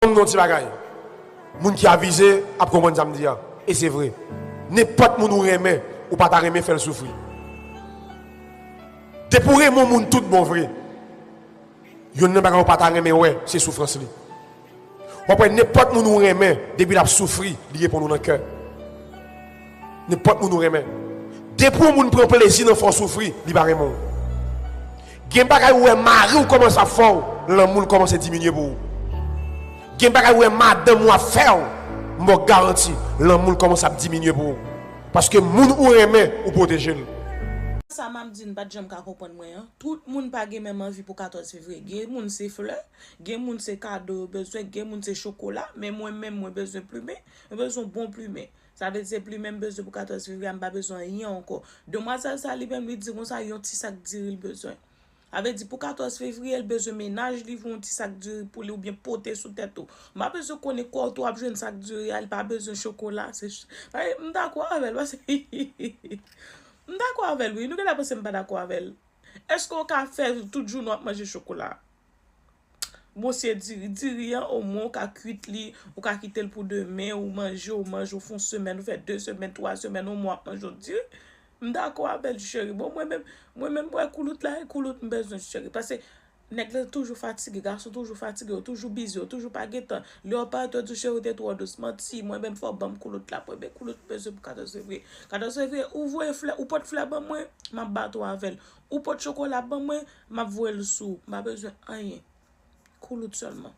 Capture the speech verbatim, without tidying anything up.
Ban m di yon ti bagay. Moun ki avize ap konprann sa m di a. E se vre. Nenpòt moun ou renmen, ou pa ta renmen fè l soufri. Depi w renmen yon moun tout bon vre, youn nan bagay ou pa ta renmen wè, se soufrans li. W ap wè nenpòt moun ou renmen, depi l ap soufri, li reponn ou nan kè. Nenpòt moun ou renmen. Depi yon moun pran plezi nan fè w soufri, li pa renmen w. Gen bagay ou wè mari w kòmanse ap fè w, lanmou l kòmanse diminye pou ou. Gen bagay ou wè madanm ou ap fè w, m ba w garanti, lanmou l kòmanse ap diminye pou ou. Paske moun ou renmen, ou pwoteje l. Sa m ap di n pa t janm ka konprann mwen an. Tout moun pa gen menm anvi pou katòz fevriye. Gen moun se flè, gen moun se kado yo bezwen, gen moun se chokola, men mwen menm mwen bezwen plimen, mwen bezwen yon bon plimen. Sa vle di se plimen m bezwen pou katòz fevriye a, m pa bezwen anyen ankò. Demwazèl sa li menm li di konsa yon ti sak diri l bezwen. Sa vle di pou katòz fevriye l bezwen mennaj li voye yon ti sak diri pou li oubyen pote sou tèt ou. M pa bezwen konnen kò w tou ap jwenn sak diri a, li pa bezwen chokola. Se, m dakò avè l, paske m dakò avè l wi. Nou genlè panse m pa dakò avè l. Èske w ka fè tout jounen w ap manje chokola? Bon, se diri, diri an, omwen w ka kwit li, ou ka kite l pou demen, ou manje, ou manje, ou fè yon semèn, ou fè de semèn, twa semèn, yon mwa w ap manje yon diri. M dakò avè l, cheri. Bon, mwen menm, mwen menm, wè koulout la, e koulout m bezwen, cheri. Paske nèg la toujou fatige, gason toujou fatige, yo toujou bize, yo toujou pa gen tan. Lè yo parèt, yo di w, cheri, w te twò dous. Manti, mwen menm, fò w ban m koulout la, premye koulout m bezwen pou katòz fevriye. Katòz fevriye, ou voye flè, ou pot flè ban mwen, m ap bat ou avè l. Ou pot chokola ban mwen, m ap voye l sou ou. M pa bezwen anyen. Koulout sèlman.